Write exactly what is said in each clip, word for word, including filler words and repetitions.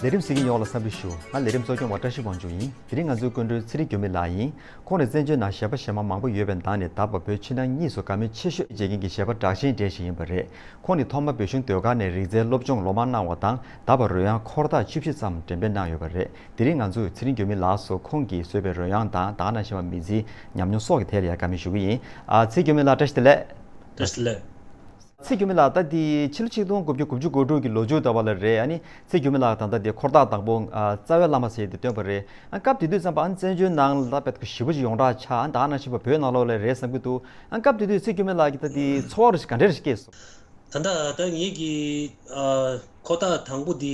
ལས་རིམ་གཟིགས་མཁན་ཡོངས་ལ་འཚམས་འདྲི་ཞུ། ང་ལས་རིམ་གཙོ་སྐྱོང་བ་བཀྲ་ཤིས་དབང་ཕྱུག་ཡིན། དེ་རིང་ང་ཚོའི་སྐུ་མགྲོན་ཚེ་རིང་འགྱུར་མེད་ལགས་ཡིན། ཁོང་ནི་བཙན་བྱོལ་ནང་གཞས་པ་གཞས་མ་མང་པོ་ཡོད་པའི་ནང་ནས་ད་བར་བོད་ཕྱི་ནང་གཉིས་སུ་དགའ་མོས་ཆེ་ཤོས་བྱེད་མཁན་གྱི་གཞས་པ་གྲགས་ཅན་གྲས་ཤིག་ཡིན་པ་རེད། ཁོང་ནི་ཐོག་མར་བོད་གཞུང་ཟློས་གར་ནས་རིག་རྩལ་སློབ་སྦྱོང་ལོ་མང་གནང་བ་དང་ད་བར་རོལ་དབྱངས་འཁོར་ཐག་བཅུ་བཞི་ཙམ་འགྲེམས་སྤེལ་གནང་ཡོད་པ་རེད། དེ་རིང་ང་ཚོས་ཚེ་རིང་འགྱུར་མེད་ལགས་སུ་ཁོང་གིས་བཟོས་པའི་རོལ་དབྱངས་དང་ད་ག་ནང་བཞིན་པ་མི་ཚེའི་ཉམས་མྱོང་སོགས་ཀྱི་ཐད་ལ་ཡང་བཀའ་མོལ་ཞུ་གི་ཡིན། ཨ། ཚེ་རིང་འགྱུར་མེད་ལགས་བཀྲ་ཤིས་བདེ་ལེགས། བཀྲ་ཤིས་བདེ་ལེགས། ཚེ་རིང་འགྱུར་མེད་ལགས། ད་འདི་ཕྱི་ལོ་ཆིག་སྟོང་དགུ་བརྒྱ་དགུ་བཅུ་གོ་དྲུག་གི་ལོ་མཇུག་ལྟ་བུ་ལ་རེད། ཨ་ནི་ཚེ་རིང་འགྱུར་མེད་ལགས་ད་ལྟ་འདི་འཁོར་ཐག་དང་པོ་ཨ་རྩ་བའི་བླ་མ་ཟེར་དེ་བཏོན་པ་རེད། ཨ་སྐབས་དེ་དུས་ཙམ་པ་ཨ་ནི་བཙན་བྱོལ་ནང་ལ་དཔེ་ཞེ་པོ་ཅིག་ཡོངས་གྲགས་ཆགས། ཨ་ད་ག་ནང་བཞིན་པ་བོད་ནང་ལོགས་ལ་རེད་བསམ་གྱི་འདུག་ཨ་སྐབས་དེ་དུས་ཚེ་རིང་འགྱུར་མེད་ལགས་ཀྱི་ད་འདི་ཚོར་བ་རེ་ཞིག་ག་འདྲ་རེ་སྐྱེས་སོང་། ད་ལྟ་ད་ངེད་ཀྱི་ཨ་འཁོར་ཐག་དང་པོ་འདི་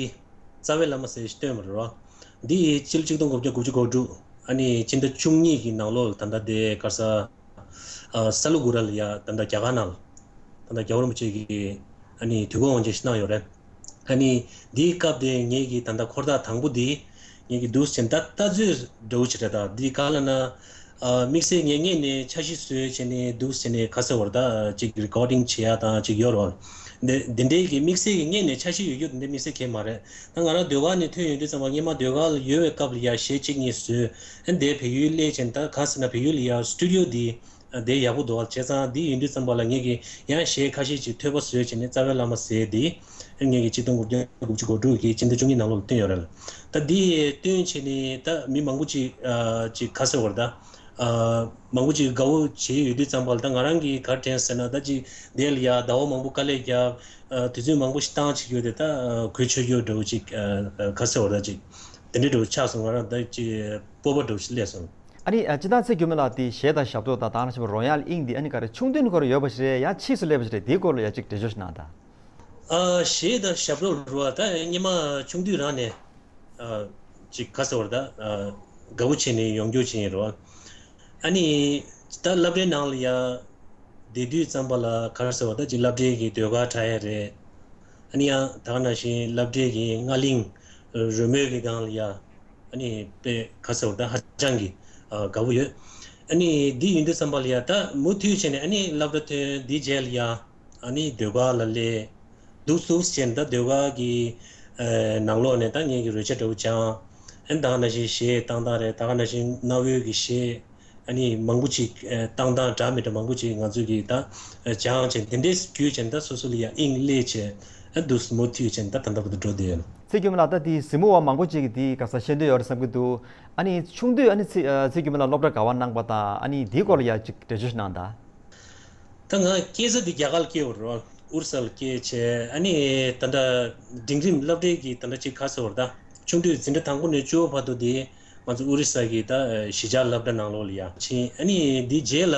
རྩ་བའི་བླ་མ་ཟེར་ཞིག་བཏོན་པ་རེད་བ། འདི་ཕྱི་ལོ་ཆིག་སྟོང་དགུ་བརྒྱ་དགུ་བཅུ་གོ་དྲུག་ཨ་ནི་ཕྱི་ཟླ་བཅུ་གཉིས་ཀྱི་ནང་ལོགས་ལ་ད་ལྟ་དེ་ག་ས། ཨ་ས་ལུ་གུ་ར་ལ་ཡ་ད་ལྟ་རྒྱ་གར་ནང་ལ་ད་ལྟ་རྒྱལ་བ་རིན་པོ་ཆེ་གིས་ཨ་ནི་དུས་འཁོར་དབང་ཆེན་ཞིག་གནང་ཡོད་རེད། ཨ་ནི་འདིའི་སྐབས་དེ་ངེད་ཀྱི་ད་ལྟ་འཁོར་ཐག་དང་པོ་འདི་ངེད་ཀྱི་འདུག་སེ་བྱས་ནས་ད་ལྟ་ཚོད་འདྲ་བོ་ཅིག་རེད། ད་འདི་ག་ལ་ན་ཨ་དམིགས་བསལ་ངེད་ངེད་ནས་འཆར་གཞི་བཟོས་བྱས་ནས་འདུག་སེ་བྱས་ནས་ག་ཟེར་བ་རེད། ད་ཅིག་རི་ཀོར་ཌིང་བྱེད་ཡ་དང་ཅིག་ཡོད་རེད་བ། འདི་འདི་འདྲའི་གི་དམིགས་བསལ་གྱི་ངེད་ནས་འཆར་གཞི་ཡོད་རྒྱུ་འདི་འདྲའི་དམིགས་བསལ་གང་ཡང་མ་རེད། ད་ང་རང་ཟློས་གར་ནས་ཐོན་ཡོང་དུས་ཙམ་པ་སྔོན་མ་ཟློས་གར་ལ་ཡོད་པའི་སྐབས་ལ་ཡ་གཞས་གཅིག་གཉིས་བཟོས། ཨ་འདི་བལ་ཡུལ་སླེབས་བྱས་ནས་ད་ག་ཟེར་ན་བལ་ཡུལ་ལ་ཡ་སི་ཊུ་ཌི་ཡོ་འདི་ཨ་འདི་ཡག་པོ་འདུག་བ། བྱས་ཙང་འདི་ཡིན་དུས་ཙམ་པ་ལ་ངེད་ཀྱིས་ཡང་གཞས་ཁ་ཤས་ཅིག་ཐོས་པ་བཟོས་བྱས་ནས་རྩ་བའི་བླ་མ་ཟེར་འདི་ཨ་ངེད་ཀྱིས་ཆིག་སྟོང་དགུ་བརྒྱ་དགུ་བཅུ་གོ་དྲུག་གི་ཕྱི་ཟླ་བཅུ་གཉིས་ནང་ལོགས་ལ་བཏོན་ཡོད་རེད། ད་འདི་བཏོན་བྱས་ནས་ད་མི་མང་པོ་ཅིག་ཨ་ཅིག་ག་ཟེར་བ་རེད། ད་ཨ་མང་པོ་ཅིག་དགའ་བོ་བྱས་ཡོད་དུས་ཙམ་པ་ལ་ད་ང་རང་གིས་ག་རེ་དྲན་ཟེར་ན་ད་ཅིག་འདི་ལ་ཡ་ཟླ་བ་མང་པོ་དཀའ་ལས་རྒྱབ། ཨ་དུས་ཚོད་མང་པོ་ཞིག་བཏང་བྱས་ཡོད་དེ་ད་ཨ་གོད་ཆོད་ཡོད་འདྲ་བོ་ཅིག་ཨ་ག་ཟེར་བ་རེད། ད་ཅིག་དེ་འདྲའི་འདྲ་བོ་ཆགས་སོང་། ང་རང་ད་ཅིག་སྤོབས་པ་འདྲ་བོ་ཞིག་སླེབས་སོང་། ཨ་ནི་ཨ་སྤྱིར་བཏང་ཚེ་རིང་འགྱུར་མེད་ལགས་དེ་གཞས་དང་ཞབས་བྲོ་དང་ད་ག་ནང་བཞིན་པ་རོལ་དབྱངས་དབྱིངས་འདི་ཨ་ནི་ག་རེ་ཆུང་དུས་ནས་ཁོ་རང་ཡོད་པ་ཞིག་རེད། ཡང་ཕྱིས་སུ་སླེབས་པ་ཞིག་རེད། དེའི་སྐོར་ལ་ཡང་ཅིག་འགྲེལ་བརྗོད་ཞིག་གནང་དང་། ཨ་གཞས་དང་ཞབས་བྲོ་རུ་བ་ད་སྔོན་མ་ཆུང་དུས་རང་ནས་ཨ་ཅིག་ག་ཟེར་བ་རེད། ད་ཨ་དགའ་བོ་བྱས་ནས་ཡོང་རྒྱུ་བྱས་ཡིན་རུ་བ། ཨ་ནི་ད་སློབ་གྲྭའི་ནང་ལ་ཡ་བསྡད་དུས་ཙམ་པ་ལ་ག་རེ་ཟེར་བ་ད་ཅིག་སློབ་གྲྭའི་གི་ཟློས་གར་འཁྲབ་ཡ་རེད། ཨ་ནི་ཡང་ད་ག་ནང་བཞིན་སློབ་གྲྭའི་གི་རྔ་གླིང་རོལ་མོའི་གི་སྒང་ལ་ཡ་ཨ་ནི་དཔེ་ག་ཟེར་བ་ད་ཧ་ཅང་གི་ཨ་དགའ་བོ་ཡོད། ཨ་ནི་འདི་ཡིན་དུས་ཙམ་པ་ལ་ཡ་ད་མུ་མཐུད་བྱས་ནས་ཨ་ནི་སློབ་གྲྭ་ཐོན་འདི་རྗེས་ལ་ཡ་ཨ་ནི་ཟློས་གར་ལ་སླེབས། འདུག་འདུག་བྱས་ནས་ད་ཟློས་གར་གི་ཨ་ནང་ལོགས་ནས་ད་ངེད་ཀྱི་རོལ་ཆ་འདྲ་བོ་སྦྱངས། ཨ་ནི་ད་ག་ནང་བཞིན་གཞས་བཏང་སྟངས་རེད། ད་ག་ནང་བཞིན་གནའ་བོའི་གི་གཞས་ཨ་ནི་མང་པོ་ཅིག་ཨ་བཏང་སྟངས་འདྲ་མི་འདྲ་མང་པོ་ཅིག་ང་ཚོས་གི་ད་ཨ་སྦྱངས་བྱས་དེ་འདྲའི་བརྒྱུད་བྱས་ནས་ད་སོ་སོ་ལ་ཡང་དབྱིངས་སླེབས་བྱས་ཨ་འདུག་མུ་མཐུད་བྱས་ནས་ད་ད་ལྟ་བར་དུ་འགྲོ་བསྡད་ཡོད། ཚེ་རིང་འགྱུར་མེད་ལགས། ད་དེ་གཟིགས་མོ་བ་མང་པོ་ཅིག་གིས་དེ་ག་ས་ཤེས་འདོད་ཡོད་རེད་བསམ་གྱི་འདུག་ཨ་ནི་ཆུང་དུས་ཨ་ནི་ཚེ་ཨ་ཚེ་རིང་འགྱུར་མེད་ལགས་སློབ་གྲྭ་ག་བ་གནང་པ་དང་ཨ་ནི་དེའི་སྐོར་ལ་ཡང་ཅིག་འགྲེལ་བརྗོད་ཞིག་གནང་དང་། ད་ང་སྐྱེས་ས་འདི་རྒྱ་གར་ལ་སྐྱེས་པ་རེད། ཨུ་རུ་ས་ལ་སྐྱེས་བྱས་ཨ་ནི་ད་ལྟ་འབྲིང་རིམ་སློབ་གྲྭའི་གི་ད་ལྟ་ཅིག་ག་ཟེར་བ་རེད། ད་ཆུང་དུས་འཛིན་གྲྭ་དང་པོ་ནས་བཅུ་པ་བར་དུ་དེ་ང་ཚོ་ཨུ་རུ་ས་གི་ད་གཞིས་ཆགས་སློབ་གྲྭ་ནང་ལོགས་ལ་ཡ་ཕྱིན། ཨ་ནི་འདི་རྗེས་ལ་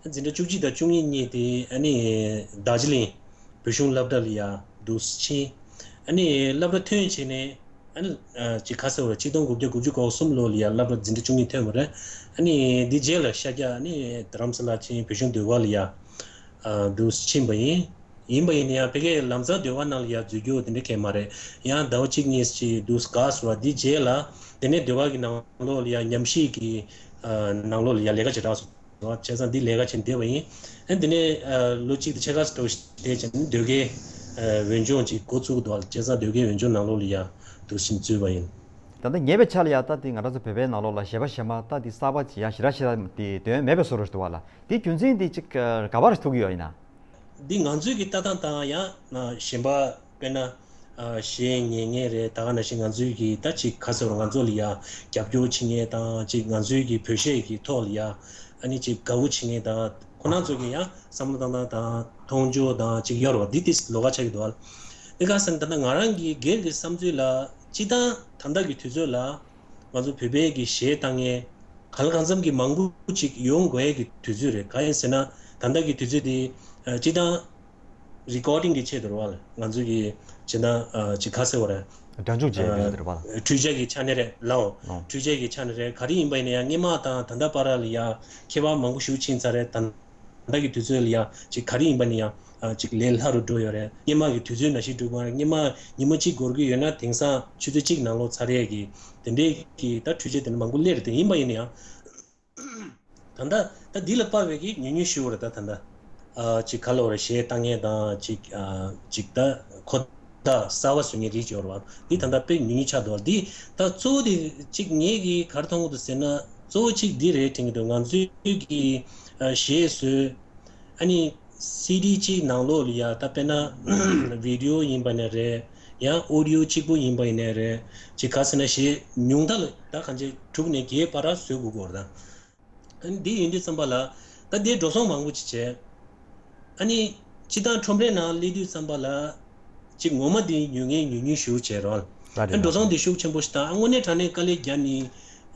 འཛིན་གྲྭ་བཅུ་གཅིག་དང་བཅུ་གཉིས་གཉིས་དེ་ཨ་ནི་རྡོ་རྗེ་གླིང་བོད་གཞུང་སློབ་གྲྭ་ལ་ཡ་འདུག་ཕྱིན། ཨ་ནི་སློབ་གྲྭ་ཐོན་བྱས་ནས་ཨ་ནི་ཨ་ཅིག་ག་ཟེར་བ་རེད། ཆིག་སྟོང་དགུ་བརྒྱ་དགུ་བཅུ་གོ་གསུམ་ལོ་ལ་ཡ་སློབ་གྲྭ་འཛིན་གྲྭ་བཅུ་གཉིས་ཐོན་པ་རེད། ཨ་ནི་འདི་རྗེས་ལ་ཤར་རྒྱག་ཨ་ནི་རྡ་རམ་ས་ལ་ཕྱིན། བོད་གཞུང་ཟློས་གར་ལ་ཡ་ཨ་འདུག་ཕྱིན་པ་ཡིན། ཡིན་པ་ཡིན་ན་ཡང་ཕ་གིའི་ལམ་སང་ཟློས་གར་ནང་ལ་ཡ་འཛུལ་རྒྱུ་དེ་འདྲ་གང་ཡང་མ་རེད། ཡང་ཟླ་བ་གཅིག་གཉིས་ཅིག་འདུག་དགའ་སོང་བ། འདི་རྗེས་ལ་དེ་ནས་ཟློས་གར་གྱི་ནང་ལོགས་ལ་ཡ་ཉམས་ཞིབ་ཀྱི་ཨ་ནང་ལོགས་ལ་ཡ་ལས་ཀ་བྱེད་གྲབས་སོང་བ། བྱས་ཙང་འདི་ལས་ཀ་བྱེད་བསྡད་པ་ཡིན། ཨ་འདི་ནས་ཨ་ལོ་གཅིག་དང་ཕྱེད་ཀ་ཙམ་འགྲོ་བསྡད་བྱས་ནས་ཟློས་གར་ཨ་འོས་སྦྱོང་ཅིག་འགོ་བཙུགས་འདུག་བ། བྱས་ཙང་ཟློས་གར་འོས་སྦྱོང་ནང་ལོགས་ལ་ཡ་འདུག་ཕྱིན་འཛུལ་བ་ཡིན། ད་ལྟ་ཉེ་བའི་ཆར་ལ་ཡ་ད་འདི་ང་རང་ཚོ་བོད་པའི་ནང་ལོགས་ལ་གཞས་པ་གཞས་མ་ད་འདི་གསར་པ་ཅིག་ཡ་ཞེ་དྲག་ཞེ་དྲག་འདི་འདོན་མེད་པའི་བཟོ་འདྲ་ཞིག་འདུག་བ་ལ། འདི་རྒྱུ་མཚན་འདི་ཅིག་ག་པར་ཐུག་གི་ཡོད་ཡིན་ན། འདི་ང་ཚོའི་གི་ལྟ་སྟངས་དང་ཡང་ན་གཞན་པ་དཔེར་ན་ཨ་གཞས་ཉན་མཁན་རེད། ད་ག་ནང་བཞིན་ང་ཚོའི་གི་ད་ཅིག་ག་ཟེར་བ་ང་ཚོ་ལ་ཡ་རྒྱབ་སྐྱོར་བྱེད་མཁན་དང་ཅིག་ང་ཚོའི་གི་བོད་གཞས་ཀྱི་ཐོག་ལ་ཡ་ཨ་ནི་ཅིག་དགའ་བོ་བྱེད་མཁན་དང་ཁོ་རང་ཚོ་གི་ཡང་བསམ་བློ་བཏང་སྟངས་དང་མཐོང་ཕྱོགས་དང་ཅིག་ཡོད་རེད་བ། འདི་ཏིས་ལོགས་ཀ་ཆགས་ཀྱི་འདུག་བ། འདི་ག་ཟེར་ན་ད་ལྟ་ང་རང་གི་སྒེར་གྱི་བསམ་ཚུལ་ལ་སྤྱིར་བཏང་ད་ལྟ་གི་དུས་ཚོད་ལ། ང་ཚོ་བོད་པའི་གི་གཞས་བཏང་མཁན་གང་ལ་གང་འཚམ་གྱི་མང་པོ་ཅིག་ཡོང་དགོས་ཡས་ཀྱི་དུས་ཚོད་རེད། གང་ཡིན་ཟེར་ན་ད་ལྟ་གི་དུས་ཚོད་དེ་ཨ་སྤྱིར་བཏང་རི་ཀོར་ཌིང་གི་ཆེད་དུ་རེད་བ། ང་ཚོ་གི་སྤྱིར་བཏང་ཨ་ཅིག་ག་ཟེར་བ་རེད། སྒྲ་འཇུག་བྱས་ཡོད་རེད་བ། ཨ་འཕྲུལ་ཆས་ཀྱི་ཆ་ནས་རེད་ལའོ། ཨོ། འཕྲུལ་ཆས་ཀྱི་ཆ་ནས་རེད། ག་རེ་ཡིན་པ་ཡིན་ན་ཡང་སྔོན་མ་དང་ད་ལྟ་བར་ལ་ཡ་ཁྱད་པར་མང་པོ་ཞིག་ཕྱིན་ཚར་རེད། ད་ད་ལྟ་གི་དུས་ཚོད་ལ་ཡང་ཅིག་ག་རེ་ཡིན་པ་ནི་ཡང་ཨ་ཅིག་ལས་སླ་རུ་འགྲོ་ཡོད་རེད། སྔོན་མ་གི་དུས་ཚོད་ནང་བཞིན་འགྲོ་གི་མ་རེད། སྔོན་མ་ཉིན་མོ་གཅིག་འགོར་གི་ཡོད་ན་དེང་སང་ཆུ་ཚོད་གཅིག་ནང་ལོགས་ཚར་ཡས་ཀྱི་དེ་འདྲའི་གི་ད་འཕྲུལ་ཆས་དེ་འདྲ་མང་པོ་སླེབས་རེད། དེ་ཡིན་པ་ཡིན་ན་ཡང་ད་ལྟ་ད་འདི་ལ་དཔག་པའི་གི་ཉུང་ཉུང་ཞུ་བ་རེད། ད་ད་ལྟ་ཨ་ཅིག་ག་ལབ་རེད། གཞས་བཏང་མཁན་དང་ཅིག་ཨ་ཅིག་ད་ཁོ་ ད་གསར་བ་བཟོ་མཁན་རིགས་ཡོད་རེད་བ། འདི་ད་ལྟ་དཔེ་ཉུང་ཉུང་ཆགས་འདུག་འདི་ད་གཙོ་བོ་དེ་གཅིག་ངེད་ཀྱིས་ག་རེ་མཐོང་གི་འདུག་ཟེར་ན། གཙོ་བོ་གཅིག་འདི་རེད་དྲན་གྱི་འདུག་ང་ཚོའི་གི་ཨ་གཞས་བཟོས། ཨ་ནི་སི་ཌི་གཅིག་ནང་ལོགས་ལ་ཡ་ད་དཔེར་ན་བི་ཌི་ཡོ་ཡིན་པ་ནས་རེད། ཡང་ཨོ་ཌི་ཡོ་གཅིག་པོ་ཡིན་པ་ཡིན་ནས་རེད། ཅིག་ག་ཟེར་ན་གཞས་ཉུང་མཐའ་ལ་ད་གང་ཅི་དྲུག་ནས་བརྒྱད་བར་བཟོས་དགོས་ཀྱི་ཡོད་རེད་ད། ཨ་ནི་འདི་ཡིན་དུས་ཙམ་པ་ལ་ད་འདིའི་འགྲོ་སོང་མང་པོ་ཅིག་བྱས། ཨ་ནི་སྤྱི་བཏང་ཁྲོམ་རའི་ནང་སླེབས་དུས་ཙམ་པ་ལ་ཅིག་ངོ་མ་འདི་ཉོ་མཁན་ཉུང་ཉུང་ཞེ་པོ་བྱས་རོགས། ལ་རེད་ཨ་ལ་འགྲོ་སོང་རེད། འདི་ཤུགས་ཆེན་པོ་ཞིག་བཏང་ཨ་དངོས་གནས་དྲང་གནས་དཀའ་ལས་བརྒྱབ་ནི།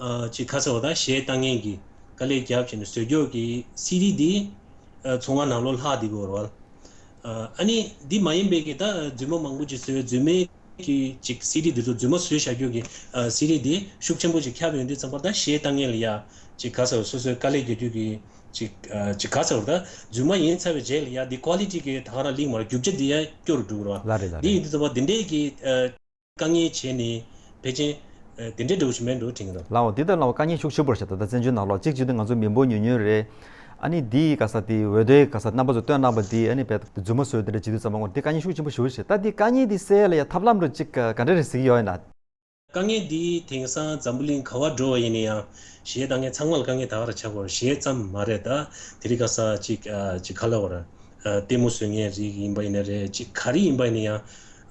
ཨ་ཅིག་ག་ཟེར་བ་ད་གཞས་བཏང་མཁན་གྱི་དཀའ་ལས་བརྒྱབ་བྱས་ནས་བཟོས་རྒྱུ་གི་སི་ཌི་འདི་ཨ་ཚོང་ཁང་ནང་ལོགས་ལྷག་བསྡད་ཀྱི་ཡོད་རོགས། ཨ་ནི་འདི་མ་ཡིན་པའི་གི་ད་རྫུན་མ་མང་པོ་ཅིག་བཟོས་རྫུན་མའི་གི་ཅིག་སི་ཌི་འདི་ཚོ་རྫུན་མ་བཟོས་བཞག་རྒྱུ་གི་ཨ་སི་ཌི་འདི་ཤུགས་ཆེན་པོ་ཅིག་ཁྱབ་ཡོང་དུས་ཙམ་པ་ད་གཞས་བཏང་མཁན་ལ་ཡ་ཅིག་ག་ཟེར་སོ་སོའི་དཀའ་ལས་རྒྱག་རྒྱུ་གི་ཅིག་ཨ་ཅིག་ག་ཟེར་ད་རྫུན་མ་ཡིན་ཚར་བའི་རྗེས་ལ་ཡ་འདི་ཀོ་ལི་ཊི་གི་ད་ག་རང་ལེགས་མ་རེད། རྒྱུ་ཆ་འདི་ཡ་སྐྱོ་རུ་འགྲོ་གི་རེད་བ། ལ་རེད་ལ་འདི་རེད། ཡིན་དུས་ཙམ་པ་འདི་འདྲའི་གི་ཨ། དཀའ་ངལ་བྱས་ནས་ཕལ་ཆེར་ཨ་དེ་འདྲའི་འདྲ་བོ་ཞིག་མེད་འགྲོ་དྲན་གྱི་འདུག་ལའོ། འདི་ལྟར་ལའོ་དཀའ་ངལ་ཤུགས་ཆེན་པོ་རེད་ཤག་ད་ལྟ་བཙན་བྱོལ་ནང་ལོགས་གཅིག་བྱེད་དུས་ང་ཚོ་མི་འབོར་ཉུང་ཉུང་རེད། ཨ་ནི་འདི་ག་ས་དེ་འོས་བསྡུའི་ག་ས་རྣམ་པ་ཚོ་བཏོན་གནང་པ་འདི་ཨ་ནི་བས་རྫུན་མ་བཟོས་དེ་འདྲ་བྱེད་དུས་ཙམ་པ་ངོ་འདི་དཀའ་ངལ་ཤུགས་ཆེན་པོ་ཞེ་པོ་ཞིག་རེད། ད་འདི་དཀའ་ངལ་འདི་སེལ་ཡ་ལ་ཡ་ཐབས་ལམ་འདྲ་གཅིག་ག་ག་འདྲ་རེད་ཟེར་གྱི་ཡོད་ཡིན་ན། དཀའ་ངལ་འདི་དེང་སང་འཛམ་བུ་གླིང་ག་བར་འགྲོ་བ་ཡིན་ན་ཡང་གཞས་བཏང་མཁན་ཚང་མ་ལ་དཀའ་ངལ་ད་ག་རང་ཆགས་ཀྱི་ཡོད་རེད། གཞས་ཙམ་མ་རེད། ད་དེ་རིང་ཁ་སང་ཅིག་ཨ་ཅིག་ག་ལབ་དགོས་རེད། ཨ་ལྟད་མོ་བཟོ་མཁན་རིགས་ཡིན་པ་ཡིན་ན་རེད། ཅིག་ག་རེ་ཡིན་པ་ཡིན་ན་ཡང་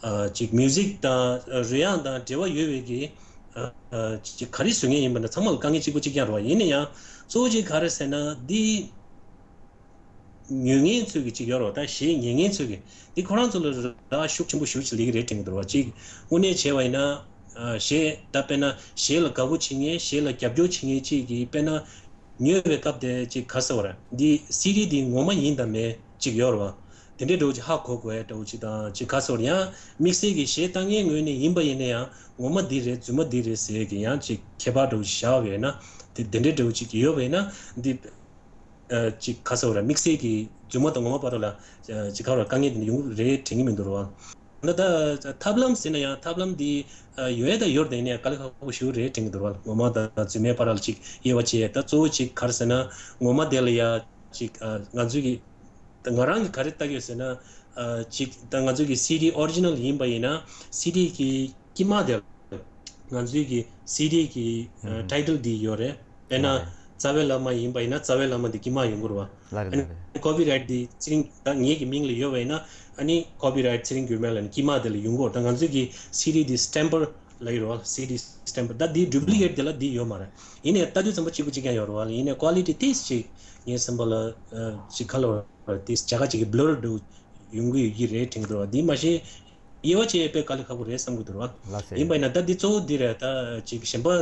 ཨ་ཅིག་མིའུ་ཟིག་དང་རོལ་དབྱངས་དང་འབྲེལ་བ་ཡོད་པའི་གི་ཨ་ཨ་ཅིག་ག་རེ་བཟོ་མཁན་ཡིན་པ་ན་ཚང་མ་ལ་དཀའ་ངལ་གཅིག་པ་གཅིག་རྐྱང་རེད་བ། ཡིན་ན་ཡང་གཙོ་བོ་གཅིག་ག་རེ་ཟེར་ན་འདི། ཉོ་མཁན་ཚོས་ཀྱི་ཅིག་ཡོད་རེད་བ། ད་གཞས་ཉན་མཁན་ཚོས་ཀྱི་འདི་ཁོ་རང་ཚོ་ལ་རག་ཤུགས་ཆེན་པོ་ཞེ་པོ་ཅིག་སླེབས་ཀྱི་རེད་དྲན་གྱི་འདུག་རེད་བ། ཅིག་དངོས་གནས་བྱས་པ་ཡིན་ན་ཨ་གཞས་ད་དཔེར་ན་གཞས་ལ་དགའ་པོ་བྱེད་མཁན་གཞས་ལ་རྒྱབ་སྐྱོར་བྱེད་མཁན་ཅིག་གིས་དཔེར་ན་ཉོས་པའི་སྐབས་དེ་ཅིག་ག་ཟེར་བ་རེད། འདི་སི་ཌི་འདི་ངོ་མ་ཡིན་དང་མིན་ཅིག་ཡོད་རེད་བ། དེ་འདྲའི་འདྲ་བོ་ཅིག་ཧ་གོ་དགོས་ཡ་འདྲ་བོ་ཅིག་དང་ཅིག་ག་ཟེར་བ་རེད། ཡང་དམིགས་བསལ་གྱི་གཞས་བཏང་མཁན་ངོས་ནས་ཡིན་པ་ཡིན་ན་ཡང་ངོ་མ་འདི་རེད་རྫུན་མ་འདི་རེད་ཟེར་གྱི་ཡང་ཅིག་ཁྱད་པར་འདྲ་བོ་ཅིག་བཞག་པ་ཡིན་ན་དེ་དེ་འདྲའི་འདྲ་བོ་ཅིག་ཡོད་པ་ཡིན་ན་འདི། ཨ་ཅིག་ག་ཟེར་བ་རེད། དམིགས་བསལ་གྱི་རྫུན་མ་དང་ངོ་མ་བར་ལ་ཨ་ཅིག་ག་རེ་དཀའ་ངལ་དེ་འདྲ་ཡོང་གི་རེད་དྲན་གྱི་མི་འདུག་རེད་བ། ད་ལྟ་ཐབས་ལམ་ཟེར་ན་ཡང་ཐབས་ལམ་འདི་ཨ་ཡོད་ཡ་ད་ཡོད་རེད། ཡིན་ན་ཡང་དཀའ་ལས་ཁག་པོ་ཞེ་པོ་རེད་དྲན་གྱི་འདུག་རེད་བ། ངོ་མ་དང་རྫུན་མའི་བར་ལ་ཅིག་དབྱེ་བ་ཕྱེ་ཡ་ད་གཙོ་བོ་ཅིག་ག་རེ་ཟེར་ན་ངོ་མ་དེ་ལ་ཡ་ཅིག་ཨ་ང་ཚོས་ཀྱི་ད་ང་རང་གིས་ག་རེ་ལྟ་གི་ཡོད་ཟེར་ན་ཨ་ཅིག་ད་ང་ཚོས་ཀྱི་སི་ཌི་ཨོ་རི་ཇི་ནལ་ཡིན་པ་ཡིན་ན་སི་ཌི་གི་དཀྱིལ་མ་དེ་ང་ཚོའི་གི་སི་ཌི་གི་ཨ་ཨུམ། ཊའི་ཊལ་འདི་ཡོད་རེད། དཔེར་ན་ལགས་རེད། རྩ་བའི་བླ་མ་ཡིན་པ་ཡིན་ན་རྩ་བའི་བླ་མ་འདི་དཀྱིལ་མ་ཡོང་གི་རེད་བ། ལགས་རེད་ཨ་ལགས་རེད། ནི་ཀོ་པི་རའིཊ་འདི་ཚེ་རིང་ད་ངེད་ཀྱི་མིང་ལ་ཡོད་པ་ཡིན་ན་ཨ་ནི་ཀོ་པི་རའིཊ་ཚེ་རིང་འགྱུར་མེད་ལ་ནི་དཀྱིལ་མ་དེ་ལ་ཡོང་གི་རེད། ད་ང་ཚོའི་གི་སི་ཌི་འདི་སི་ཊེམ་པར་ལབ་ཀྱི་རེད་བ། སི་ཌི་སི་ཊེམ་པར་ད་འདི་ཌུབ་ལི་ཀེཊ་དེ་ལ་འདི་ཡོད་མ་རེད། ཡིན་ནའི་ལྟ་དུས་ཙམ་པ་གཅིག་པ་གཅིག་རྐྱང་ཡོད་རེད་བ། ཡིན་ནའི་ཀོ་ལི་ཊི་ཏིས་ཅིག་ངའི་བསམ་པ་ལ་ཨ་ཅིག་ག་ལབ་དགོས་རེད། ཏིས་བྱ་དགའ་ཅིག་གི་བྷི་ལར་འདྲ་བོ་ཡོང་གི་ཡོད་ཀྱི་རེད་དྲན་གྱི་འདུག་བ། འདི་མ་གཞི་དབྱེ་བ་ཕྱེ་ཡས་དཔེ་དཀའ་ལས་ཁག་པོ་རེད་བསམ་གྱི་འདུག་ར། ལགས་སེ། ཡིན་པ་ཡིན་ན་ད་འདི་གཙོ་བོ་འདི་རེད། ད་ཅིག་གཞན་པ་ཨ་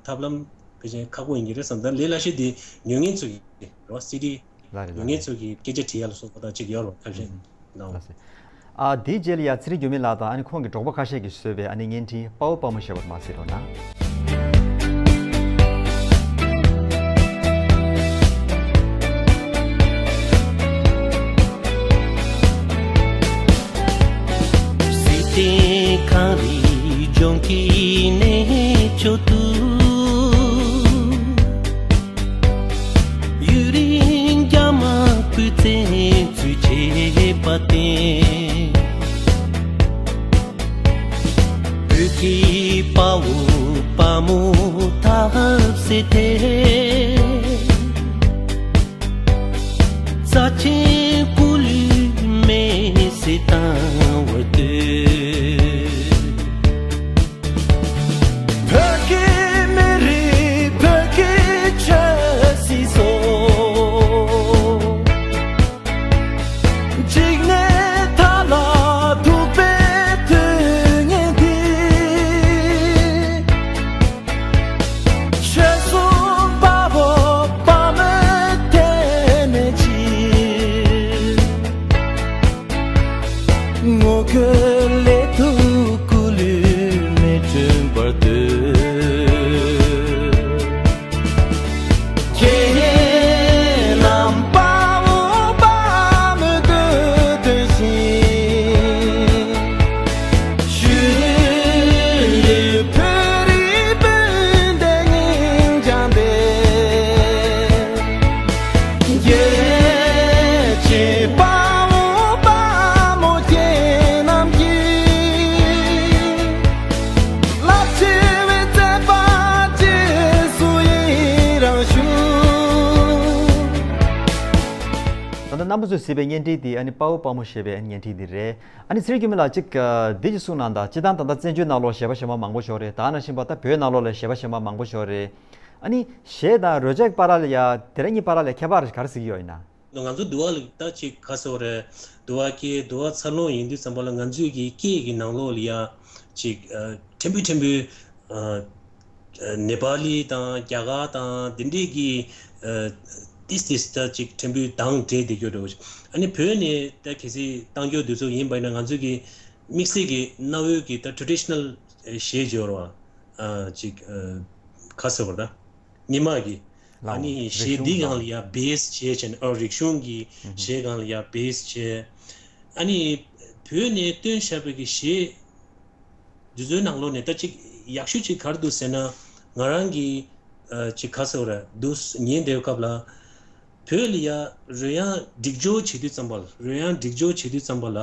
ཐབས་ལམ་ཕལ་ཆེར་ཁག་པོ་ཡིན་གྱི་རེད་བསམ། ད་ལས་སླ་ཤོས་འདི་ཉོ་མཁན་ཚོ་གི་རེད་བ། སི་ཌི་ལགས་རེད་ཉོ་ལགས་མཁན་རེད། ཚོ་གི་སྐད་ཆ་དྲི་ཡ་ལ་སོགས་པ་དང་ཅིག་ཡོད་རེད་བ། ཐབས་ཤེས་ཨུམ། གནང་བ། ལགས་སེ། ཨ་དེའི་རྗེས་ལ་ཡ་ཚེ་རིང་འགྱུར་མེད་ལགས་དང་ཨ་ནི་ཁོང་གི་གྲོགས་པོ་ཁ་ཤས་ཀྱིས་བཟོས་པའི་ཨ་ནི་བརྙན་འཕྲིན་དཔའ་བོ་དཔའ་མོ་ཞེས་པར་མ་གཟིགས་རོགས་གནང་། སྲིད་དེ་གངས་རི་ལྗོངས་ཀྱི་གནས་མཆོག་ཏུ། ཡུན་རིང་རྒྱ་དམག་སྐུ་ཚེ་འཚོལ་བྱེད་པ་སྟེ། བོད་ཀྱི་དཔའ་བོ་དཔའ་མོ་ཐབས་ཟད་དེ། རྩ་ཆེན་སྐུ་ལུས་མེ་སྲེག་བཏང་བར་འདོད། བོད་ཀྱི་མི་རིགས་བོད་ཀྱི་ཆོས་སྲིད་སོགས། འཇིགས་ནས་མཐའ་ལ་ཐུག་པའི་དུས་ངན་འདི། ཆོལ་གསུམ་དཔའ་བོ་དཔའ་མོས་དེ་ནས་ཅི། ངོ་རྒོལ་ རྣམ་པ་ཚོས་གཟིགས་པའི་བརྙན་འཕྲིན་འདི་ཨ་ནི་དཔའ་བོ་དཔའ་མོ་ཞེས་པའི་བརྙན་འཕྲིན་འདི་རེད། ཨ་ནི་ཚེ་རིང་སྐྱིད་མེད་ལགས་ཅིག་འདི་ཅིག་གསུངས་གནང་དང་། སྤྱིར་བཏང་ད་ལྟ་བཙན་བྱོལ་ནང་ལོགས་གཞས་པ་གཞས་མ་མང་པོ་ཞིག་ཡོད་རེད། ད་ནང་བཞིན་པ་ད་བོད་ནང་ལོགས་ལ་གཞས་པ་གཞས་མ་མང་པོ་ཞིག་ཡོད་རེད། ཨ་ནི་གཞས་དང་རོལ་ཆ་གི་བར་ལ་ཡ་དེ་ར་གཉིས་བར་ལ་ཡ་ཁྱད་པར་ག་རེ་གཟིགས་ཀྱི་ཡོད་ཡིན་ན། ང་ཚོ་འདུལ་བ་ལ་ད་ཅིག་ག་ཟེར་བ་རེད། འདུལ་བ་སྐད་འདུལ་བ་འཚར་ལོངས་ཡིན་དུས་ཙམ་པ་ལ་ང་ཚོའི་གི་སྐད་ཀྱི་ནང་ལོགས་ལ་ཡ་ཅིག་ཕྲན་བུ་ཕྲན་བུ་ནེ་པ་ལི་དང་རྒྱ་གར་དང་དེ་འདྲས་ཀྱི་ཏིས་ཏིས་ད་ཅིག་ཕྲན་བུ་དང་འདྲེས་བསྡད་རྒྱུ་འདྲ་བོ་ཞིག་ཨ་ནི་བོད་ནས་ད་གལ་སྲིད་བཏང་རྒྱུ་དུས་ཚོད་ཡིན་པ་ཡིན་ན་ང་ཚོའི་གི་དམིགས་བསལ་གྱི་གནའ་བོའི་གི་ད་ཊྲེ་ཌི་ཤི་ནལ་གཞས་སྦྱོར་བ་ཅིག་ག་ཟེར་བ་རེད། ད་རྙིང་མ་གི་ལའོ། ཨ་ནི་རིག་གཞས་གཞུང་འདི་སྒང་ལ་ཡ་བེ་སི་བྱས་བྱས་ནས། ཨོ། རིག་གཞུང་གི་གཞས་སྒང་ལ་ཡ་བེ་སི་བྱས། ཨ་ནི་བོད་ནས་བཏོན་བཞག་པའི་གི་གཞས་འདི་ཚོའི་ནང་ལོགས་ནས་ད་ཅིག་ཡག་ཤོས་ཅིག་ག་རེ་འདུག་ཟེར་ན། ང་རང་གི་ཅིག་ག་ཟེར་བ་རེད། འདུག་ཉན་བསྡད་སྐབས་ལ་བོད་ལ་ཡ་རོལ་དབྱངས་སྒྲིག་སྦྱོར་བྱེད་དུས་ཙམ་པ་ལ། རོལ་དབྱངས་སྒྲིག་སྦྱོར་བྱེད་དུས་ཙམ་པ་ལ་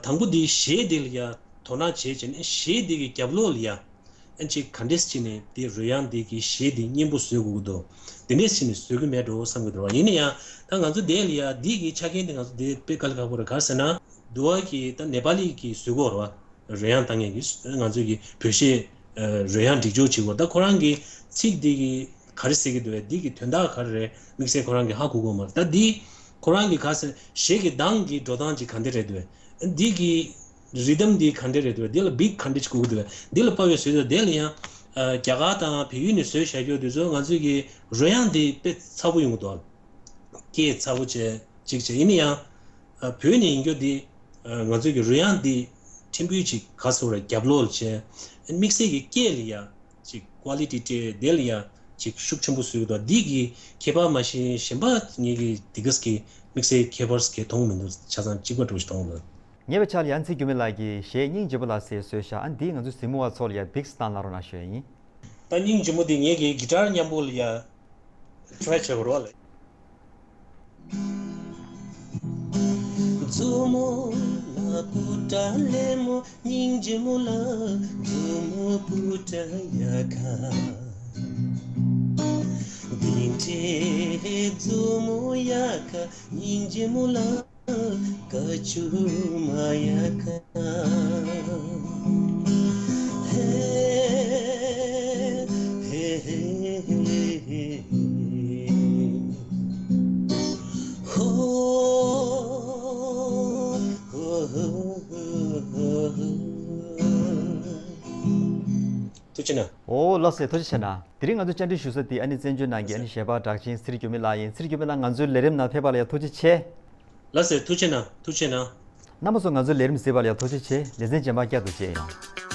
དང་པོ་འདི་གཞས་འདི་ལ་ཡ་དོ་སྣང་བྱས་བྱས་ནས་གཞས་འདི་གི་རྒྱབ་ལོགས་ལ་ཡ། ཨ་ཅིག་ག་འདྲས་བྱས་ནས་དེ་རོལ་དབྱངས་དེ་གི་གཞས་དེ་སྙན་པོ་བཟོ་དགོས་ཀྱི་འདུག་དེ་འདྲས་བྱས་ནས་བཟོ་གི་མེད་འགྲོ་བསམ་གྱི་འདུག་ར། ཡིན་ན་ཡང་ད་ང་ཚོ་དེ་ལ་ཡ་འདི་གི་ཆ་རྐྱེན་དེ་ང་ཚོ་དེ་དཔེ་དཀའ་ལས་ཁག་པོ་རེད། ག་རེ་ཟེར་ན་འདུལ་བ་གི་ད་ནེ་པ་ལི་གི་བཟོ་དགོས་རེད་བ། རོལ་དབྱངས་བཏང་མཁན་གྱི་ང་ཚོ་གི་བོད་གཞས་རོལ་དབྱངས་སྒྲིག་སྦྱོར་བྱེད་དགོས། ད་ཁོ་རང་གི་ཚིག་དེ་གི་ག་རེ་ཟེར་གྱི་འདུག་བས། འདི་གི་དོན་དག་ག་རེ་རེད་དམིགས་བསལ་ཁོ་རང་གི་ཧ་གོ་གི་མ་རེད། ད་འདི་ཁོ་རང་གི་ག་ཟེར་གཞས་ཀྱི་གདངས་ཀྱི་འགྲོ་སྟངས་ཅིག་ག་འདྲ་རེད་འདུག་བས། འདི་གི་རི་དམ་འདི་ག་འདྲ་རེད་འདུག་འདི་ལ་བིཊ་ག་འདྲ་ཅིག་དགོས་ཀྱི་འདུག་འདི་ལ་དཔའ་བའི་བཟོས་འདུག་དེ་ལ་ཡང་རྒྱ་གར་དང་བལ་ཡུལ་ནས་བཟོས་བཞག་རྒྱུ་དེ་ཚོ་ང་ཚོའི་གི་རོལ་དབྱངས་འདི་དཔེ་ཚ་པོ་ཡོང་གི་འདུག་སྐད་ཚ་པོ་བྱས་ཅིག་བྱས། ཡིན་ན་ཡང་བོད་ནས་ཡིན་རྒྱུ་འདི་ང་ཚོའི་གི་རོལ་དབྱངས་འདི་ཕྲན་བུ་ཅིག་ག་ཟེར་རྒྱབ་ལོགས་ལ་བྱས། དམིགས་བསལ་གྱི་སྐད་ལ་ཡང་ཅིག་ཀོ་ལི་ཊི་སྤྲད། དེ་ལ་ཡང་ཅིག་ཤུགས་ཆེན་པོ་བཟོས་འདུག་འདི་གི་ཁྱད་པར་མ་གཞི་གཞན་པ་ངེད་ཀྱི་འདི་ག་གི་དམིགས་བསལ་ཁྱད་པར་གྱི་མཐོང་མི་འདུག་ཆ་ཚང་གཅིག་པ་འདྲ་ཞིག་མཐོང་འདུག་ཉེ་བའི་ཆར་ཡ་ཚེ་འགྱུར་མེད་ལགས་ཀྱིས་གཞས་སྙིང་རྗེ་མོ་ལ་ཟེར་བཟོས་ཤག་ཨ་འདིས་ང་ཚོའི་གཟིགས་མོ་བ་ཚོ་ལ་ཡ་བིགས་བཏང་གནང་རོགས་གནང་ཞུ་ཡ་ཡིན། ད་སྙིང་རྗེ་མོ་འདི་ངེད་ཀྱི་གི་ཊར་མཉམ་པོ་ལ་ཡ་ཊི་རའི་བྱེད་དགོས་རེད་བ་ལ། མཛུབ་མོ་ལ་བུ་ཊ་ལེབ་མོ་སྙིང་རྗེ་མོ་ལ། མཛུབ་མོ་བུ་ཊ་ཡ་ཁ། འདི་འདྲའི་མཛུབ་མོ་ཡ་ཁ་སྙིང་རྗེ་མོ་ལ། ཀ་ཅུ་མ་ཡ་ཀ། ཧེ་ཧེ་ཧེ་ཧེ། ཧོ་ཧོ་ཧོ་ཧོ། ཐུགས་རྗེ་གནང་། ཨོ་ལགས་སེ། ཐུགས་རྗེ་ཆེ་གནང་། དེ་རིང་ང་ཚོ་བཅར་འདྲི་ཞུ་ས་དེ་ཨ་ནི་བཙན་བྱོལ་ནང་གི་ཨ་ནི་གཞས་པ་གྲགས་ཅན་ཚེ་རིང་སྐྱིད་མེད་ལགས་ཡིན། ཚེ་རིང་སྐྱིད་མེད་ལགས་ང་ཚོའི་ལས་རིམ་ནང་ཕེབས་པ་ལ་ཡ་ཐུགས་རྗེ་ཆེ། ལགས་སེ། ཐུགས་རྗེ་གནང་། ཐུགས་རྗེ་གནང་། རྣམ་པ་ཚོ་ང་ཚོའི་ལས་རིམ་གཟིགས་པ་ལ་ཡ་ཐུགས་རྗེ་ཆེ། ལེ་ཚན་རྗེས་མ་བསྐྱར་དུ་མཇལ་ཡོང་།